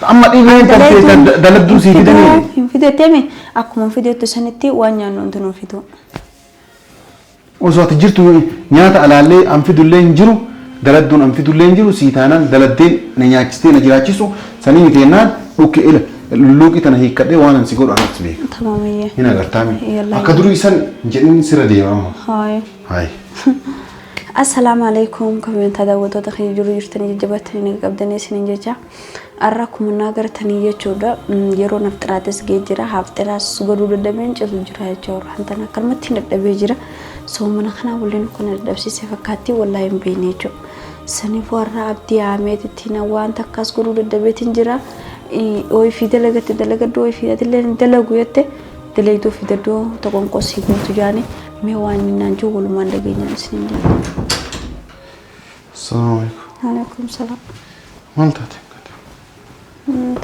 Amma dhibeen tantee daladduu sii fidanii. Hin fidettemi akkuma fidettu sanitti waan nyaannu wanti nuu fidu. Osoo ati jirtu nyaata alaallee an fidullee hin jiru, daladduun an fidullee hin jiru, sii taanaan daladdeen na nyaachistee na jiraachisu sanii miti jennaan dhukke ila lulluuqii tana hiikkadhee waan an si godhu anatu si beeka. Tamaam. Hin agartaami. Yallaa. Akka durii san hin jedhin sirra deema amma. Haay. Haay. Assalaamu alaikum kabajamtoota daawwattoota keenya jiru jirtanii jajjabattanii naga qabdanii isiniin jecha har'a akkuma naa gartanii jechuudha yeroo nafxiraatis ga'ee jira haftiraas godhuu dadhabeen citu jira jechuudha wanta akkanumatti hin dadhabee jira soomana kanaa waliin kun dadhabsiise fakkaatti wallaahi hin beekne jechuudha saniifuu har'a abdii haameetittiin waan takkaas godhuu dadhabeetiin jira ooyifii dalagatti dalagadhu ooyifii atillee hin dalagu jette dalayduu fidadhuu toqonqosii gootu jaani mee waan inni naan jiru walumaan dhageenyaan isiniin jedha. Assalaamu alaikum. Alaikum salaam. Maal taate?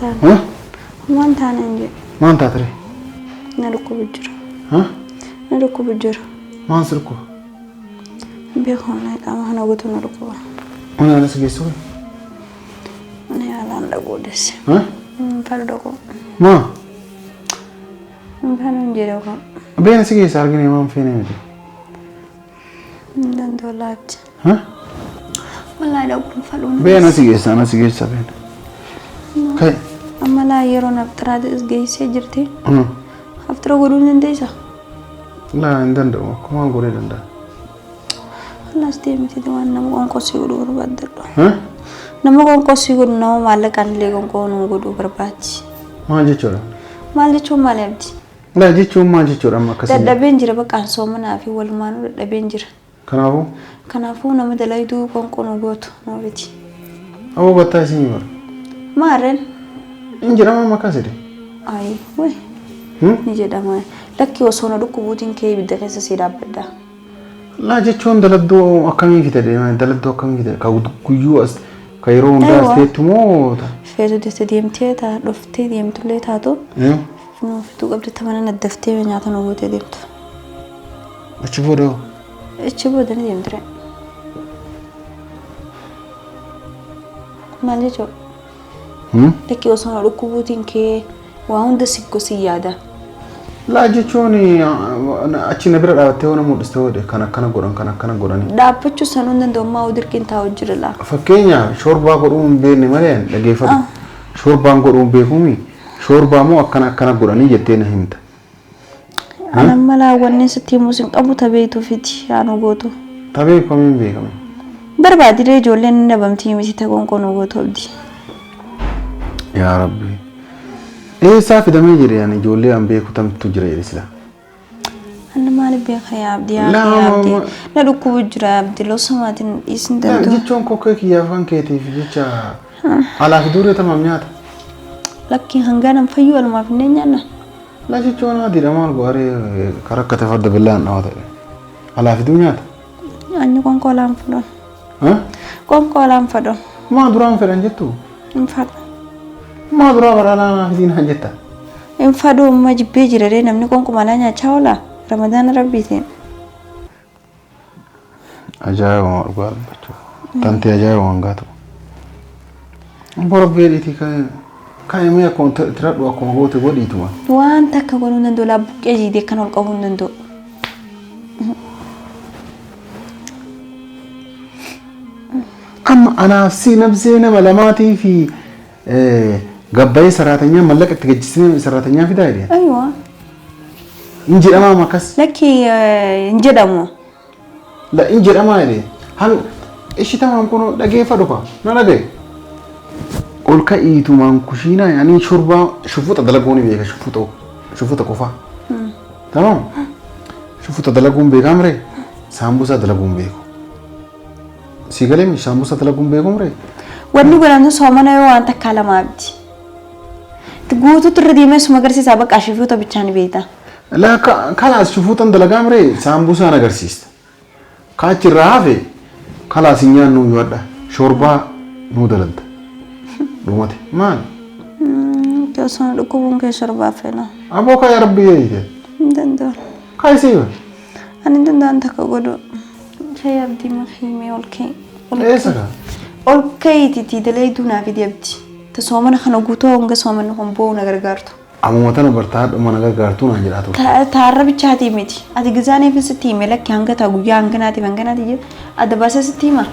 Taane. Ha? Waan taane hin jedhu. Maal taate ree? Na dhukkubu jira. Ha? Na dhukkubu jira. Maal si dhukkuba? Beeku wallahi qaama kana guutuu na dhukkuba. Mana yaalaa si geessu? Mana yaalaan dhaquu deesse. Ha? Fal dhaquu. Maa? Kan hin jedhu kan. Beena si geessa argine waan feene miti. Hin danda'u laabti. Ha? Wallahi dhaquun fadhuun. Beena si geessa ana si geessa beena. Kai. Amma laa yeroo nafxiraatis geessee jirti. Haftira godhuu hin dandeessaa? Laa hin danda'u akkumaan godhee danda'a. Allaas deemtee waan nama qonqosii godhuu barbaaddadhu. Ha? Nama qonqosii godhu nama maallaqaan illee qonqoo nu godhuu barbaaddi. Maal jechuudha? Maal jechuun maali abdi? Laa jechuun maal jechuudha amma akkasii? Dadhabeen jira bakka soomanaa fi walumaanuu dadhabeen jira. Kanaafuu Kanaafuu nama dalayduu qonqoo nu gootu nu biti. aboo battaa isin bara. Maarreen? Hin jedhama amma akkas jedhe. Ayi wayi ni jedhama. Lakki osoo na dhukkubuutiin kee ibidda keessa sii dhaabbadha. Laa jechuun daladduu akkamii fida deema daladduu akkamii fida ka guyyuu as ka yeroo hundaa as Aywa. teettu moo Feetu jettee deemtee taa dhuftee deemtullee taatu nu fituu qabdi tamana naddaftee nyaata nu gootee deemtu. Achi booda hoo? Achi booda ni deemtire. Maal jechuudha? Lakki osoo na dhukkubuutiin kee waa hunda si gosi yaada. Laa jechuun achi na bira dhaabattee yoo na mul'iste hoo kan akkana godhan kan akkana godhani. Dhaabbachuu sanuu hin danda'u maa dirqiin taa'u jira laa. Fakkeenyaaf shorbaa godhuu hin beekne malee dhageeffadhu. Shorbaan godhuu hin beekumi shorbaa moo akkana akkana godhanii jettee na himta. Anan malaa wanni sitti himus hin qabu tabeetuufiti haa nu gootu. Tabee kamiin beekame? Barbaadilee ijoolleen ni dhabamtii miti ta qonqoo nu gootu abdi. Yaa Rabbi. Eessaa fidamee jedhe ani ijoollee an beeku tamtu jira jedhe sila. Anna maaliif beeka yaa abdi yaa Laa, yaa abdi. ma- Na dhukkubu jira yaa abdi losumaatiin dhiisin danda'u. Jechuun kokkee kiyyaaf kan keetiif jecha alaa fi duuree tamaam nyaata. Lakki hangaa nan fayyuu alumaaf hin nyaanna. Laa jechuun adiidha maal go'aree karaa akka farda billaan dhawaa ta'e. Alaa fiduu nyaata. Anyi qoonqoo alaan fudhan. Ha? Qoonqoo alaan fudhan. Maa duraan fedhan jettu? Hin fadhu. Maa duraa bara alaa naa fidiin haan jetta? Hin fadhu amma jibbee jira ree namni qoonqoo alaa nyaachaa oola. Ramadaana rabbiitiin. Ajaa'iba dhugaa dubbachuu. Tanti ajaa'iba waan gaatu. Bora beeliitii kaa'imee akkuma tiradhu akkuma goote godhiituma. Waan takka godhuu hin danda'u laa buqqee jiidee kan ol qabuu hin danda'u. Amma anaaf si nabsee nama lamaatii fi gabbayee saraatanyaa mallaqa itti gajjisnee saraatanyaa fidaa jedhee. Aywa. Hin jedhamaa amma akkas. Lakki hin jedhamu. La hin jedhamaa jedhee. Han ishi tamaam kun dhageeffadhu ka na dhagaye. Ol ka'iitumaan kushiinaa yaanii shorbaa shufuxa dalaguu ni beeka shufuxa shufuxa qofaa. Tamaam. Shufuxa dalaguun beekaa miree saambusaa dalaguun beeku. Sii galee mi saambusaa dalaguun beeku miree. Wanni godhamtu soomana yoo waan takkaa lamaa miti. Guutuutti irra deemee suma agarsiisaa bakka ashifuuta bichaan beekta. La kalaas shufuxan dalagaa miree saambusaan agarsiista. Kaachi irraa hafe kalaas hin nyaannu yoo hadha shorbaa nuu dalagda. Dhumate maal? Osoo dhukkubuun kee shorbaa fedha. Aboo kaa yaa rabbi jedhite. Hin danda'u. Kaa isii bara. Ani hin danda'an takka godhu. Kee abdii makii mee ol kee. Eessa kaa? Ol ka'iitiitii dalayduu naa fidi abdi. Ta soomana kana guutuu hanga soomanni kun boo'u na gargaartu. Ammuma tana bartaa dhuma na gargaartuu naan jedhaa turte. Taarra bichaatii miti. Ati gizaaniif sitti hime lakki hanga taa guyyaa hanganaatiif hanganaati jedhe adda baasee sitti hima.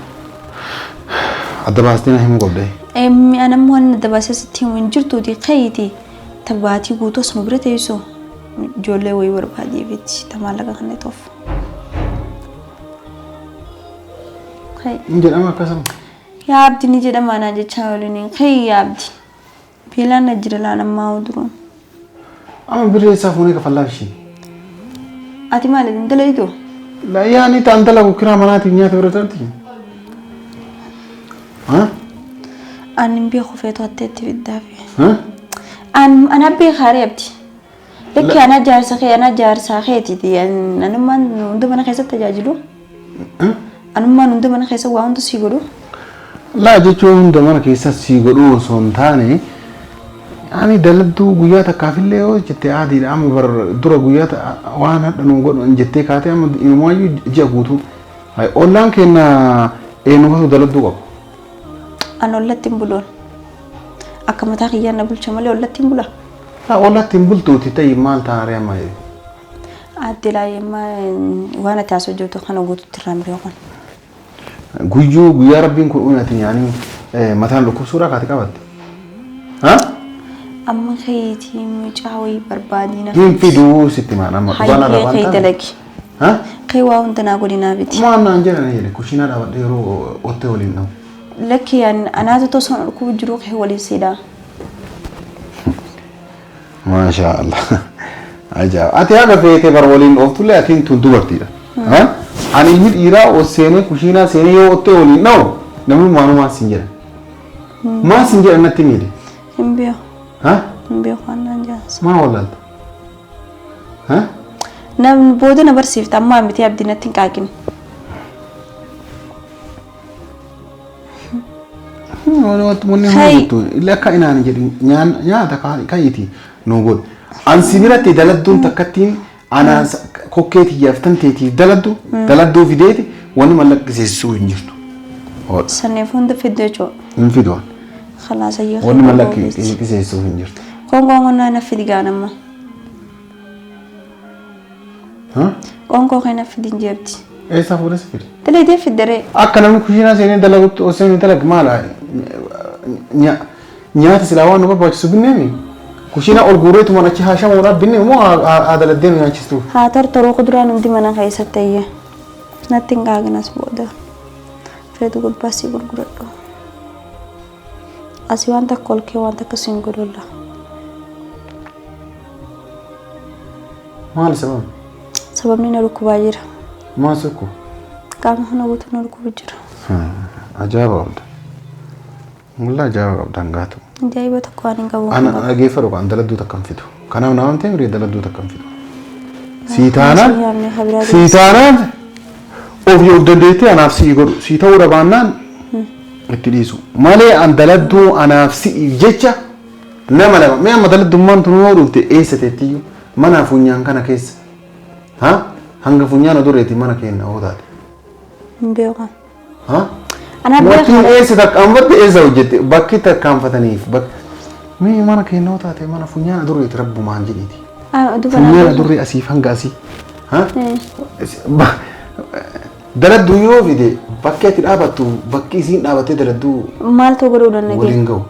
Adda baastee na himuu qabda. Anammoo waan adda baasee sitti himu hin jirtuuti ka'iiti. Ta baatii guutuu asuma bira teessu ijoollee wayii barbaadeefiti ta maallaqa kana toof. Ka'i. Hin jedhama akkasuma. Yaa abdi ni jedhama anaa jechaa waliin ka'i yaa abdi. Beelaan na jira laan ammaa duruun. Amma birrii isaa fuunee kafallaaf ishee. Ati maali hin dalayitu? Yaani ta'an dalagu kiraa manaatiif nyaata bira taati. Ha? Ani hin beeku feetu hatteetti fiddaafi. Ha? Ana beekaaree abdi. Lakki ana jaarsa kee ana jaarsaa keetiiti. Anummaan hunda mana keessatti tajaajilu. Anummaan hunda mana keessa waa hunda sii godhu. Laa jechuun hunda mana keessa sii godhuu osoo hin taane ani daladduu guyyaa takkaafillee yoo jette aadiidha amma bar dura guyyaa waan hadha nu godhu jettee kaatee amma inumaayyuu ji'a guutuu. Ollaan keenya eenyufatu daladduu qabu. An ollatti hin buluun. Akka mataa kiyyaan na bulcha malee ollatti hin bula. Laa ollatti hin bultuuti ta'ii maal taaree amma Aadde laayimmaa waan ati haasoo jirtu kana guututti irraa miree kun. Guyyuu guyyaa rabbiin kun uume ati nyaanii mataan dhukkubsuudhaa kaate qabatte. Ha? Amma keetii mucaa wayii barbaadii na Hin fiduu sitti maan amma dhugaan irraa Hayyee waan kee taane. dalagi. Ha? Kee waa hunda naa godhi naa biti. Maal naan jedhan jedhe kushiinaa dhaabadhee yeroo ottee waliin dhahu. Lakki anaatu tosoo dhukkubu jiru kee waliin siidha. Maashaa Allah. Ajaa'iba. Ati haga feete bar waliin dhooftullee atiin tun dubartiidha. Ha? Ani ilmi dhiiraa ol seenee kushiinaa seenee yoo ottee waliin dhahu namni maanumaa siin jedhan. Maal siin jedhan natti miidhe? Hin beeku. Ha? Hin beeku waan naan jaansa. Maa wallaalta? Ha? Namni booda na barsiifta ammaa miti abdii natti hin qaaqin. Wanni Kai. hojjettu illee akka inaan jedhu nyaata ka'iiti nu godhu. Ansi biratti daladduun takkattiin anaan kokkee tiyyaaf tan teetiif daladdu daladduu fideeti wanni mallaqqisiisuu hin jirtu. Saniif hunda fiddu jechuudha. Hin fidu. Khalaas ayyee. Wanni mallaqqisiisuu hin jirtu. Qoonqoo qonnaa na fidi gaanamma. Ha? Qoonqoo kee na fidi hin jeebti. Eessaa fuudhee si fide? Dalagdee fiddaree. Akka namni kushiinaa seenee dalagutti osoo hin dalag maala nyaata silaa waan nu barbaachisu binneemi. Kushiinaa ol guureetumaan achi haashamuudhaaf binne moo haa daladdee nu nyaachistuuf? Haa tortoruu kuduraan hundi mana keessatti ayyee. Natti hin qaaqinas booda. Feetu gurbaasii gurguradhu. Asii waan takka ol kee waan takka siin godhulla. Maali sababni? Sababni na dhukkubaa jira. Maal sukku? Qaama kana guutuu na dhukkubu jira. Ajaa'iba qabda. Mullaa ajaa'iba qabda hangaatu. Ajaa'iba tokko waan hin qabu. Ana dhageeffadhu kan daladduu takka hin fidu. Kanaaf nama ta'e miree daladduu takka hin fidu. Sii taanaan sii taanaan ofii of dandeettee anaaf si'i godhu. Sii ta'uu dhabaannaan itti dhiisu. Malee an daladduu anaaf si'iif jecha nama lama. Mee amma daladdummaan tun yoo dhufte eessa teettiyyuu mana funyaan kana keessa. Ha? Hanga funyaan adureeti mana keenya hoo taate. Hin beeku. Ha? Ana Mootiin beekaa. Eessa takkaanfatte eessa hojjette bakki takkaanfataniif bakki mee mana keenya hoo taate mana funyaan adureeti rabbumaan jedhiiti. Funyaan adurree asiif hanga asii. Ha? Daladduu yoo fide bakki ati dhaabattu bakki isiin dhaabattee daladduu Maaltu godhuu danda'e? Waliin ga'u.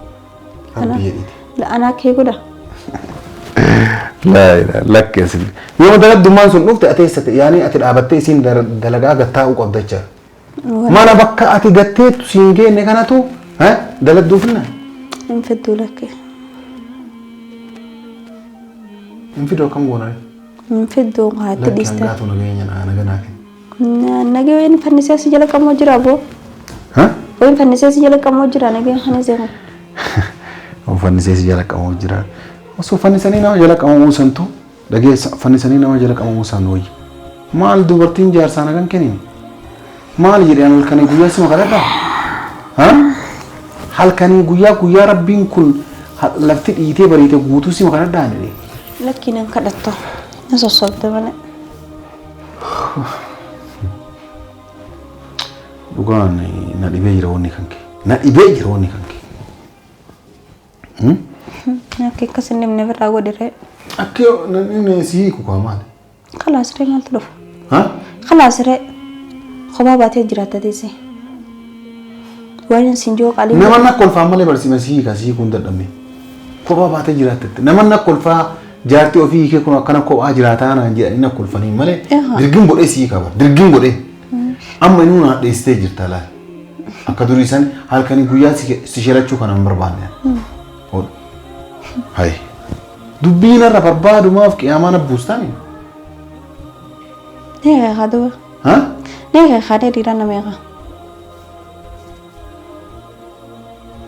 Rabbi jedhiiti. Anaa kee godha. Lakkeessi. Yoo daladdummaan sun dhufte ati eessatti yaani ati dhaabattee isiin dalagaa gattaa'uu qabda jecha. Mana bakka ati gatteettu siin geenne kanatu daladduu finna. Hin fidduu lakkee. Hin fiduu akkam goona? Hin fidduu haatti Lakki dhiiste. hangaatu nageenya naganaa kenna. Nagee wayin fannisee si jala qamoo jira boo. Wayin fannisee si jala qamoo jira nagee fannisee kun. Fannisee si jala qamoo jira. Osoo fannisanii nama jala qamamuu santu dhageessa fannisanii nama jala qamamuu san wayya. Maal dubartiin jaarsaa nagan kennin? Maal jedhee an halkanii guyyaa sima kadhadhaa? Ha? Halkanii guyyaa guyyaa rabbiin kun lafti dhiitee bariite guutuu sima kadhadhaa ani jedhee. Lakkii nan kadhattu. Na sossobde malee. Dhugaan na dhibee jira wanni kan kee. Na dhibee jira wanni kan kee. Akka akkas hin dhibne birraa godhiree. Akka namni si hiiku kaa maali? Khalaas ree maaltu dhufa? Ha? Khalaas ree kophaa baatee jiraatta teessee. Waan isin jiru qaalii. Nama na kolfaa malee barsiima si hiika si hiikuu hin dadhabne. Kophaa baatee jiraattette. Nama na kolfaa jaartii ofii hiikee kun akkana kophaa jiraataa naan jedhanii na kolfanii malee dirgin godhee si hiika bara. Dirgin godhee. Amma inuu na dheessitee jirta laal. Akka durii san halkanii guyyaa si shelachuu kana hin barbaanne. Hodhu. Hayi. Dubbii narra barbaadumaaf qiyaamaa na buustani. Ni eegaa duuba. Ha? Ni eegaa dhiiraa nama eegaa.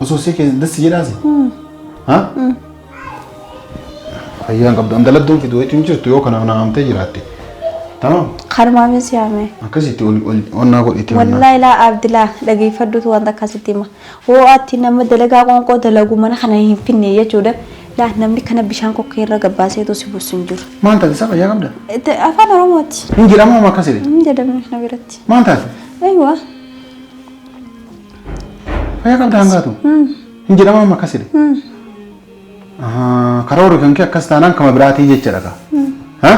Osoo si keessa dassi jedhaasi. Ha? Fayyaan qabdu. Andaladduun fidu jechuun jirtu yoo kana naamtee jiraatte. Tamam. Kanumaafin si yaame. Akkasitti ol ol onnaa godhiti onnaa. Wallaahi laa Abdilaa dhageeffadhutu wanta akkasitti hima. Hoo ati nama dalagaa qoonqoo dalagu mana kana hin finne jechuudha. Laa namni kana bishaan kokkee irra gabbaaseetu si buusu hin jiru. Maal taate isa fayyaa qabda? Afaan Oromooti. Hin jedhamu amma akkas jedhe. Hin jedhamne na biratti. Maal taate? Aywa. Fayyaa qabda hangaatu? Hin jedhamu amma akkas jedhe. Karoora kan kee akkas taanaan kama biraatii jecha dhaga. Ha?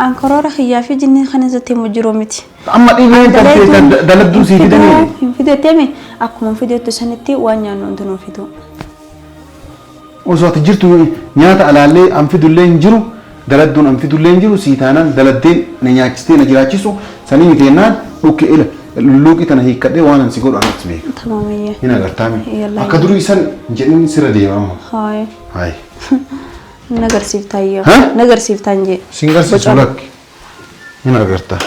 An karoora kiyyaa fi jinnii kan isatti himu jiru miti. Amma dhibeen tantee daladduu sii fidanii. Hin fidettemi akkuma fidettu sanitti waan nyaannu hundi nuu fidu. Osoo ati jirtu nyaata alaallee an fidullee hin jiru daladduun an fidullee hin jiru sii taanaan daladdeen na nyaachistee na jiraachisu sanii miti jennaan dhukke ila lulluuqii tana hiikkadhee waan an si godhu anatti beeka. Tamaamiyye. Hin agartaami. Yallaa. Akka durii san hin jedhin sirra deema amma. Haay. Haay. Na garsiiftaa iyyoo. Ha? Na garsiiftaa hin jee. Sin garsiisu Boca- lakki. Hin agarta.